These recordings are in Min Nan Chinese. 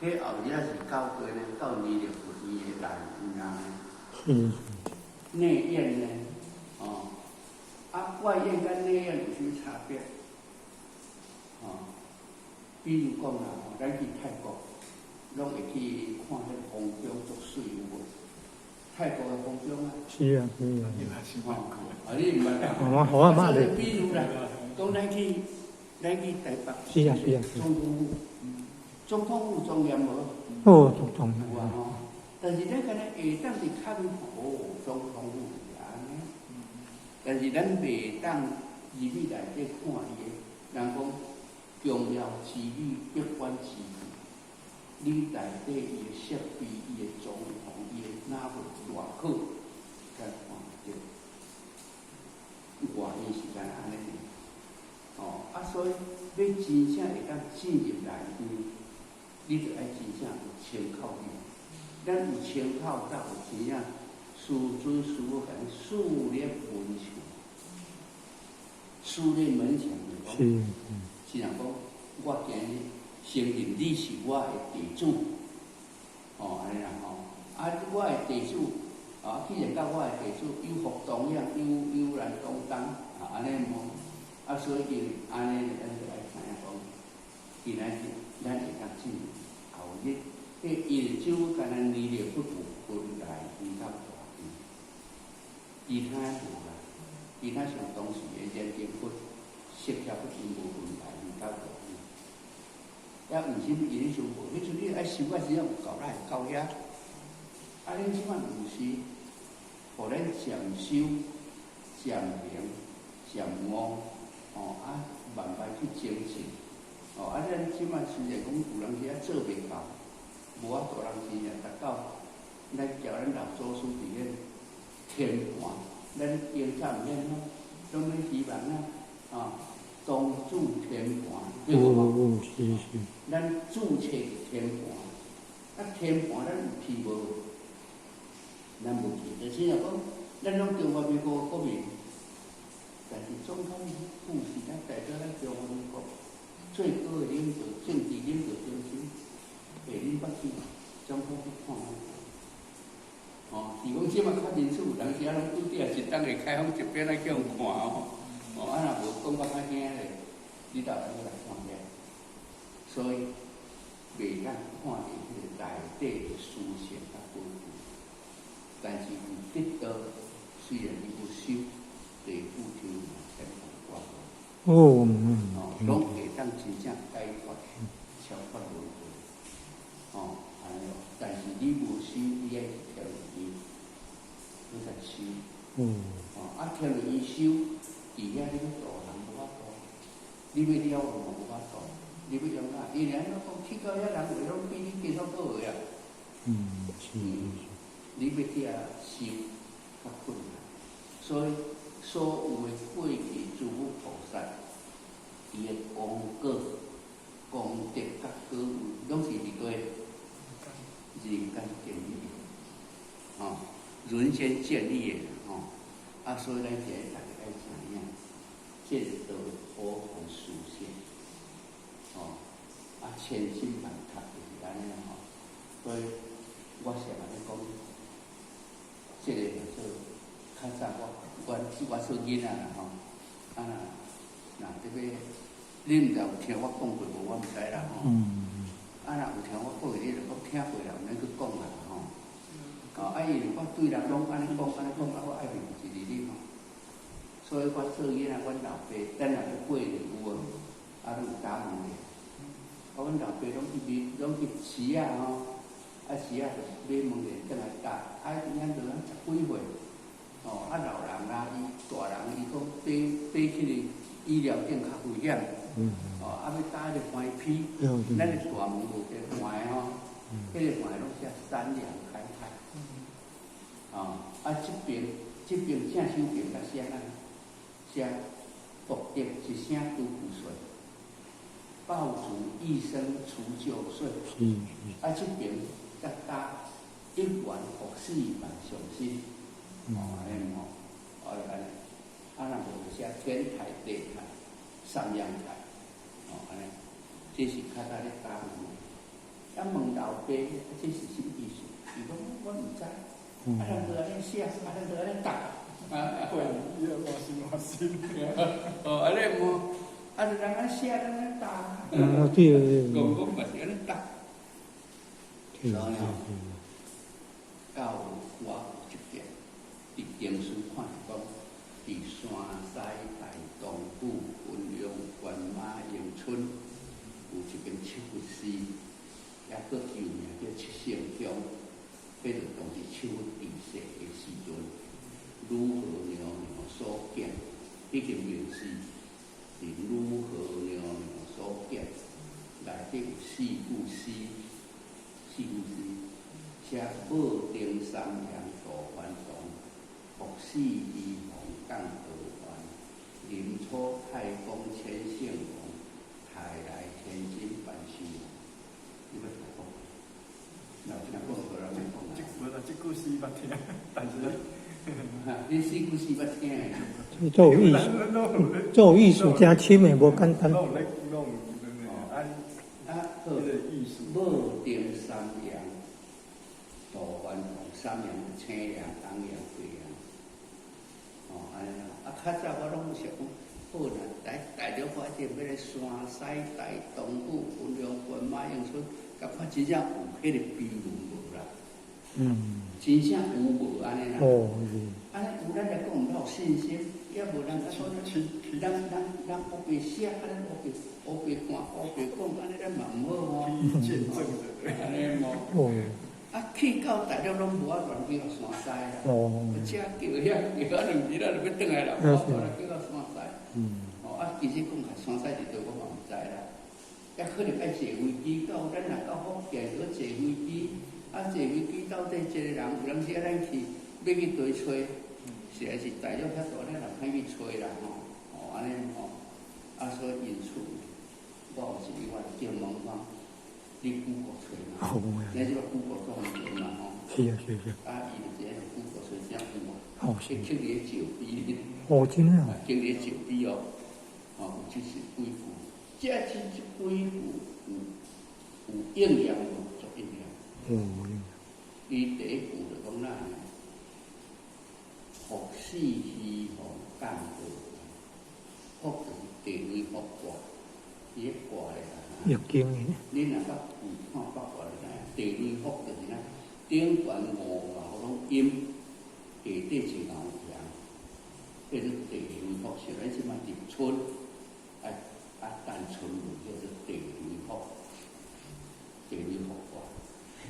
彼後日是到過呢，到彌勒佛院的內院啊。內院呢，哦，啊，外院佮內院有啥物差別？哦，比如講啦，咱去泰國，攏會去看彼個皇宮足媠有無？泰國的皇宮啊。是啊，是啊。哦，啊，你毋捌啊？我我捌咧。比如啦，講咱去台北。是啊，是啊。總統府，總統府莊嚴無？哦，足莊嚴。有啊吼，但是咱敢若會當佇較面看，哦，總統府是按呢。但是咱袂當入去內底看伊的，人講宮廟之旅，百官之治。你內底伊的設備、伊的裝潢、伊的哪會偌好，才看會著。外院是敢若按呢爾，哦，啊，所以欲真正會當進入內院，你著愛真正有穿口入。咱有穿口，才有真正師尊師母共你樹立門牆，樹立門牆就是講，是若講我今日承認你是我的弟子，哦，按呢啦吼，啊，我的弟子，啊，既然甲我的弟子有福同享，有難同當，啊，按呢無，啊，所以因按呢，咱就愛知影講，今仔日咱會當進入後日，彼因只敢若彌勒佛有分內院佮外院，其他無啦，其他像當時的燃燈佛、釋迦佛𪜶無分內院佮外院。啊，為啥物伊彼陣無？彼陣你愛修啊，真正有夠力到遐。啊，恁這擺毋是，予咱漸修、漸明、漸悟，哦，啊，慢慢去精進。哦，啊，咱這擺雖然講有人遐做袂到，無法度人真正達到。咱叫咱老祖師佇咧天盤，咱經早毋免攏咧希望啊，啊，當主天盤，對無？哦，是是。咱註冊天盤，啊，天盤咱有去無？咱無去，就是若講，咱攏中華民國國民，但是總統府是咱代表咱中華民國最高的領導、政治領導中心，下恁捌去總統府看無？哦，是講這馬較民主，有當時啊攏拄著一當會開放一邊來叫人看哦。哦，啊若無講甲較驚咧，你倒來來看者。所以袂當看著彼個內底的殊勝佮寶貴，但是有得道，雖然伊無修地府天天堂掛。哦，攏會當真正解脫，超脫輪迴。哦，按呢，但是你無修，你愛去天輪院，你才修。哦，啊，天輪院修，佇遐你欲度人無法度，你欲了悟嘛無法度，你欲用哪？伊連講去到遐人話攏比你加數好個啊。你欲去遐修較困難，所以所有的過去諸佛菩薩，伊的功果、功德佮果位，攏是佇佗？人間建立的，吼，人間建立的，吼，啊，所以咱今日大家愛知影，這個道普傳殊勝，吼，啊，千辛萬苦就是按呢吼，所以我常按呢講，這個叫做較早我做囡仔啦吼，啊若若這個，你毋知有聽我講過無？我毋知啦吼。啊，若有聽我講的，你就講聽過啦，毋免閣講啦吼。哦，啊，因為我對人攏按呢講，按呢講，啊，我愛面一日日吼。所以我做囡仔，阮老爸等下欲過年有無？啊，攏有打門的。啊，阮老爸攏去買，攏去市仔吼，啊，市仔就買門簾轉來搭，啊，遐就咱十幾歲。哦，啊，老人啦，伊大人伊講爬爬去個醫療頂較危險。哦，啊，欲搭彼個橫批，咱的大門無一個橫吼，彼個橫攏寫三陽開泰。哦，啊，這邊正手邊閣寫啥？寫福德一聲除舊歲，爆竹一聲除舊歲。啊，這邊閣搭一元復始萬象新。哦，按呢吼，哦，按呢，啊，若無寫天台地台三陽台。哦，按呢，這是較早咧搭門。啊，門內老爸，這是啥物意思？伊講我毋知，啊，人就按呢寫，啊，人就按呢讀。啊，對，伊個換心換心。哦，按呢無，啊，就人按呢寫，按呢讀。嗯，對對。講講嘛是按呢讀。對對對。到我有一件，佇經書看講，佇山西大同府雲陽縣馬營村有一間七佛寺，抑閣舊名叫七聖鄉。彼就當時七佛治世的時陣，女和娘娘所建，彼間廟寺是女和娘娘所建，內底有四句詩，四句詩。寫武定三陽大還堂，福死虛皇降道元，林初太公千圣王，泰來天津萬壽王。你捌聽過？若聽過，無人講這無啦，這句詩捌聽，但是，你四句詩捌聽的？做藝術，做藝術真深的，無簡單。攏有咧，攏有啊，啊，好，彼個意思。武定三陽大還堂，三陽青陽、紅陽、白陽。哦，按呢啦。啊，較早我攏想講，好啦，來大陸發展欲來山西大同府雲陽縣馬營村，共看真正有彼個碑文無啦？真正有無按呢啦？哦，按呢有咱來講，咱有信心，抑無人甲講，人人人烏白寫，按呢烏白烏白看烏白講，按呢咱嘛毋好吼。見證者。按呢無。哦。啊，去到大陸攏無法亂去到山西啦。遮叫遐叫啊2日，咱就欲轉來啦，無法來叫到山西。哦，啊，其實講起山西佇佗，我嘛毋知啦。抑可能愛坐飛機到，咱若到福建，閣坐飛機，啊，坐飛機到底一個人，有當時啊，咱去欲去佗揣，實在是大陸遐大，咱也歹去揣啦吼。哦，按呢吼，啊，所以因此，我有一日我就問講，你 Google 揣嘛？咱這個 Google 做方便嘛吼。是啊是啊。啊，伊就這個 Google 揣真有啊。哦，是。去佇咧石碑。哦，真的啊。佇咧石碑哦，哦，有這是幾句，這這這幾句有有應驗無？足應驗。哦。伊第一句就講哪？福死虛皇降道元，福就是地雷福卦，伊咧卦咧啦。易經的。你若捌有看八卦就知影，地雷福就是哪，頂懸五爻攏陰，下底一爻陽，叫做地雷福。像咱這擺入春，啊啊等春運叫做地雷福，地雷福卦，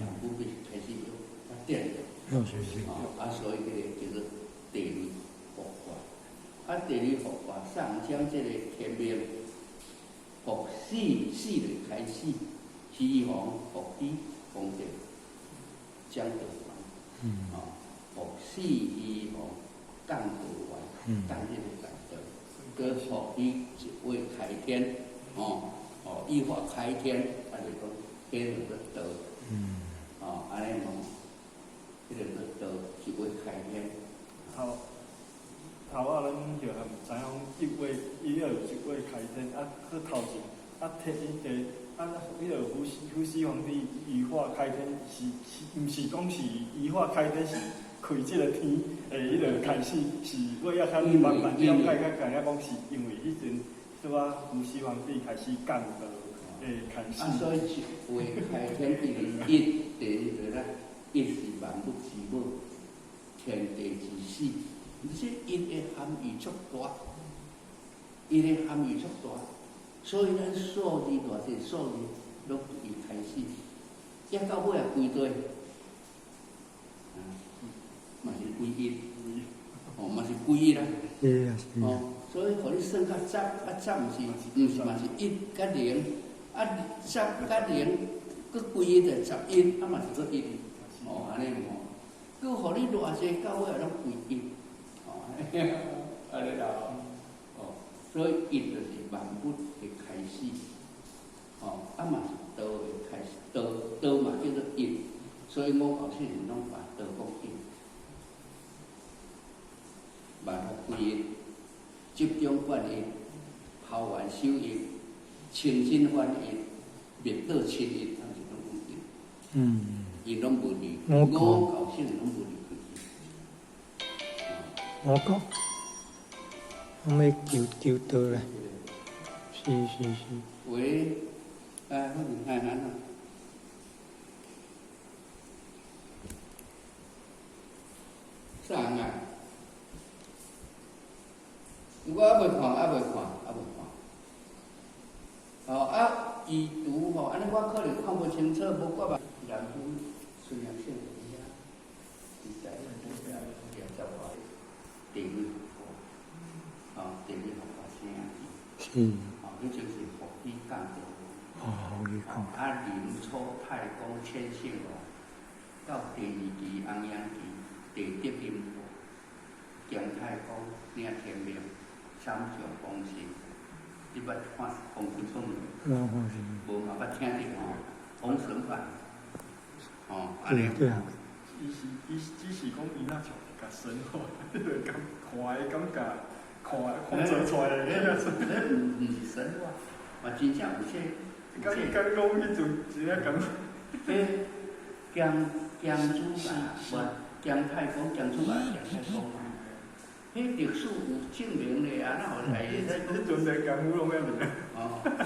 啊，阮欲開始欲發展。哦，是是。啊，所以彼个叫做地雷福卦。啊，地雷福卦上將這個天命，福死死就開始，虛皇福喜功德，將道元。哦，福死虛皇降道元，降這個大道，閣福喜一話開天，哦哦，一話開天，啊就講，彼個叫道。哦，按呢講，彼個叫道，一話開天。頭頭仔咱就毋知影講一話，伊迄個一話開天，啊，閣頭前啊，天伊個啊，彼個伏羲皇帝以化開天是是，毋是講是以化開天是開這個天的彼個開始，是尾仔較慢慢了解較知影講是因為彼陣什麼伏羲皇帝開始降道的開始。啊，所以一話開天地一，第二就咧，一是萬物之母，天地之始。這一的含義足大，一的含義足大，所以咱數字偌濟數字攏伊開始，一到尾也歸佗，啊，嘛是歸一，哦，嘛是歸一啦。是啊是啊。哦，所以予你算較十，啊十毋是，毋是嘛是一佮零，啊十佮零，閣歸一就11，啊嘛是閣一，哦，按呢吼，閣予你偌濟到尾也攏歸一。按呢啦，哦，所以一就是萬物的開始，哦，啊嘛是道的開始，道道嘛叫做一，所以我後世人攏把道講一，萬法歸一，集中觀一，拋完修一，清淨觀一，滅道親一，啊是攏講一。𪜶攏無離，五五國舊省攏無離開去。五國，攏欲求求道咧，是是是。喂，哎，好，哎，安怎？啥人啊？我猶未看，猶未看，猶未看。哦啊，伊圖吼，按呢我可能看無清楚，無我嘛。南部孫良勝佇遐，佇台灣遐廿十外地理學科，哦，地理學科聲字。哦，彼陣是福語講的。哦，福語講。啊，林初太公千姓王，到第二期紅陽期，地德林姜太公領天命，三上封神。你捌看封神榜無？無嘛捌聽著吼，封神榜。吼，按呢。對啊。伊是伊只是講伊若像共神話，彼個感看的感覺，看看做出來的。彼毋是神話，嘛真正有這。敢敢講彼陣真正講。彼姜姜子牙，無姜太公，姜子牙，姜太公嘛。彼歷史有證明的啊，哪有來會使講？彼陣連功夫攏遐爾。哦。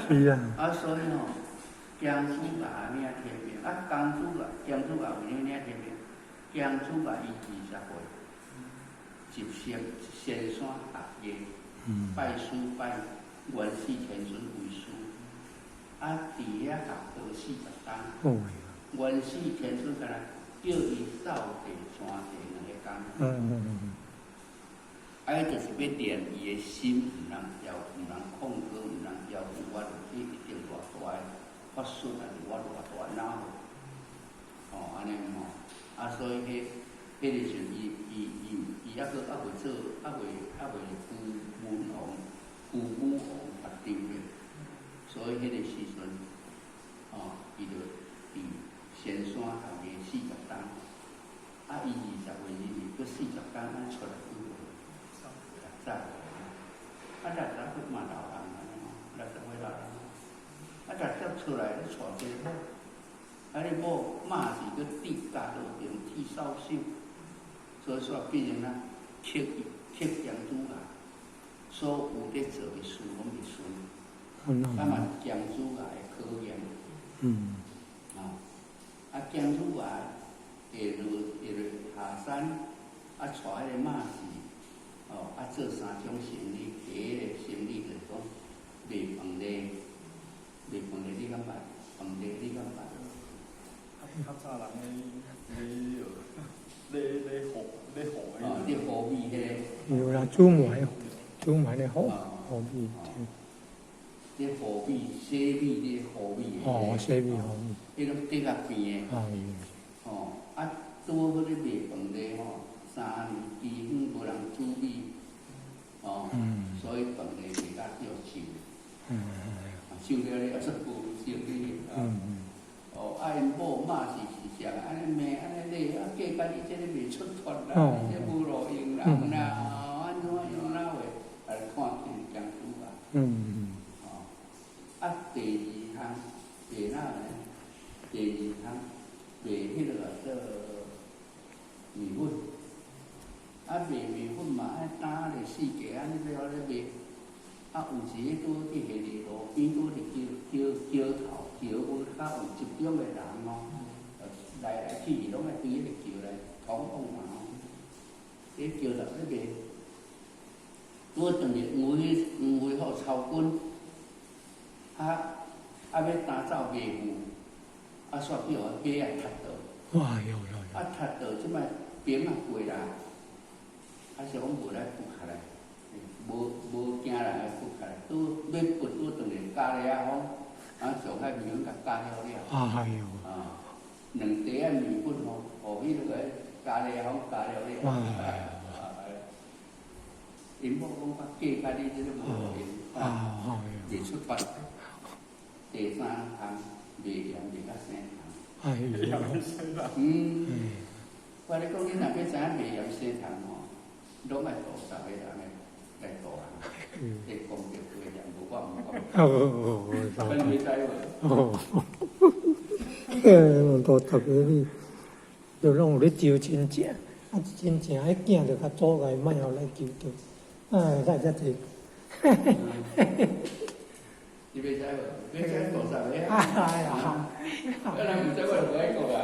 是啊。啊，所以吼，姜子牙領天命，啊，姜子牙，姜子牙為啥領天命？姜子牙伊20歲，入仙仙山學藝，拜師拜元始天尊為師，啊，佇遐學道40冬。元始天尊敢若叫伊掃地、山地兩个工。啊，彼就是欲練伊的心，毋通要，毋通控制，毋通要求我落去一定偌大的法術，還是我偌大腦。吼，按呢吼，啊，所以彼彼个時陣，伊伊伊伊猶閣猶未做，猶未猶未居文王、居武王決定咧，所以彼個時陣，吼，伊就佇仙山學藝40冬，啊，伊20歲入去，閣40冬，按呢出來幾歲？60歲，啊，60歲嘛老人啊，60歲老人，啊，60出來咧娶一个某，啊，你某嘛是閣鐵甲落定鐵掃手，所以煞變成啊，克克姜子牙，所有咧做的事攏袂順，啊嘛是姜子牙的考驗。啊，姜子牙會落會落下山，啊，娶彼个馬氏。哦，啊，做三種生理，第一個生理就是講賣飯咧，賣飯咧，你敢捌？飯咧，你敢捌？較早人咧咧咧咧糊咧糊的。哦，咧糊米彼个。有啦，煮糜，煮糜咧糊糊米。咧糊米，洗米咧糊米的。哦，洗米糊米。彼種竹仔邊的。哦，啊，拄好咧賣飯咧吼。3年饑荒無人煮米，哦，所以飯咧賣甲叫鏽，啊，鏽了了煞無生意，哦，啊，𪜶某嘛是是啥？按呢罵，按呢咧，啊，計較你這个袂出脫啦，你這無路用人啦，哦，按怎樣哪話來看輕姜子牙？哦，啊，第二項賣哪呢？第二項賣彼个做麵粉。啊，賣麵粉嘛，愛擔咧四界按呢咧咧賣。啊，有一个拄好佇下日路邊，拄佇橋橋橋頭橋尾，較有集中的人吼，來來去去攏愛對彼个橋來通往嘛吼。佇橋頭咧賣，拄好當日黃飛黃飛虎操軍，啊啊欲擔走賣布，啊煞去予馬仔踢倒。哇，有有有。啊，踢倒，這擺兵仔過來。啊，是講無來扶起來，無無驚人來扶起來，拄欲扶拄當日加了風，啊，上海麵粉共加了了。哎呦！啊，兩袋仔麵粉吼，予彼个加了風加了了。哇！𪜶某講我計較你這个無路用，啊，袂出發。第三項賣鹽賣甲生蟲。哎呦！嗯，我咧講，你若欲知影賣鹽生蟲吼？攏愛渡10個人來來渡啊！會功德過念，無我毋講。哦哦哦，你知無？哦。渡十个你，就攏有咧招親戚，啊親戚彼囝就較阻礙，莫予來求道，啊，才遮濟。你欲知無？欲知渡十个啊？哎呀！啊，人毋知我就無愛講啊。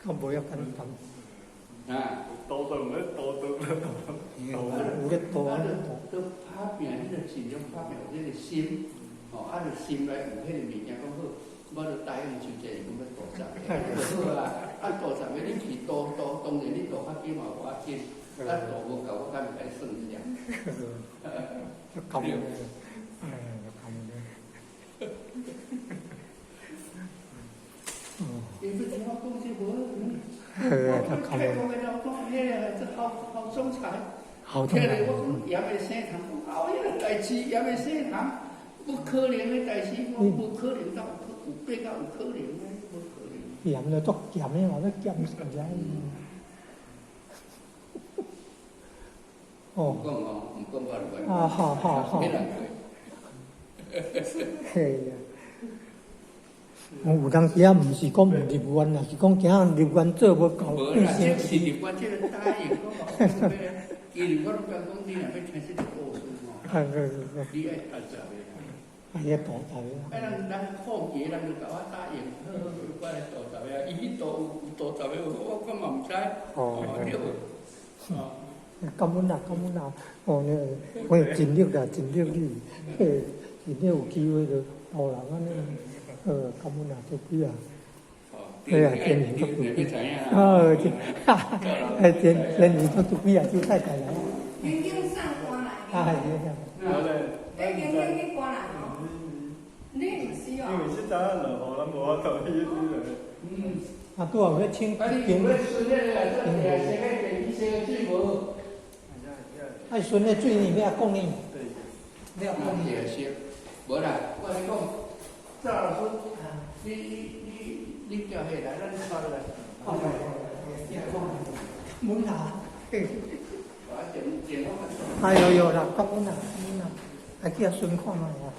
較無遐簡單。啊！渡渡咧，渡渡咧，有咧渡啊！就拍拼，你就盡量拍拼有這個心，吼，啊，就心內有彼個物件，講好，我就答應就這講欲渡十个，就好啊。啊，渡十个你去渡渡，當然你渡較緊嘛無要緊，啊，渡無夠我敢會使算一下。咁嘅，咁嘅。你不聽我講這無？係啊，我聽講的老講，彼個這好好總裁。好聽咧，我講鹽的生糖，講哦，彼個代誌鹽的生糖，不可能的代誌，我無可能到有變到有可能的，無可能。鹽就足鹹的嘛，欲鹹啥物？哦。毋講哦，毋講我就袂。啊，好好好。嘿呀。我有當時啊，毋是講毋入願啦，是講驚入願做無夠。無啦，這是入願，這個答應講嘛。其實我攏講講，你若欲聽這個故事吼，你愛讀十个。愛讀十个。啊，人人好奇，人就共我答應，好好，我來讀十个。伊去讀有讀十個，我嘛毋知。哦，對無？哦。感恩啊，感恩啊！哦，我會盡力啦，盡力你，嘿，盡力有機會就渡人按呢。感恩啊，足幾啊！哎呀，天年足幾啊！哦，哈哈，哎，天天年足幾啊，周太太來。已經送官來。啊，係啊。你已經去官來哦？你毋是哦？因為這陣落雨，咱無法度去迄個。嗯。啊，拄好咧清。啊，你有咧巡咧啊？這定洗個電洗個水無？愛巡的水呢？欲講呢？欲講呢？無啦，我來講，趙老師，你叫彼來，咱帶來。哦，阮啊，哎呦呦啦，感恩啊，感恩啊，來去遐巡看覓啊。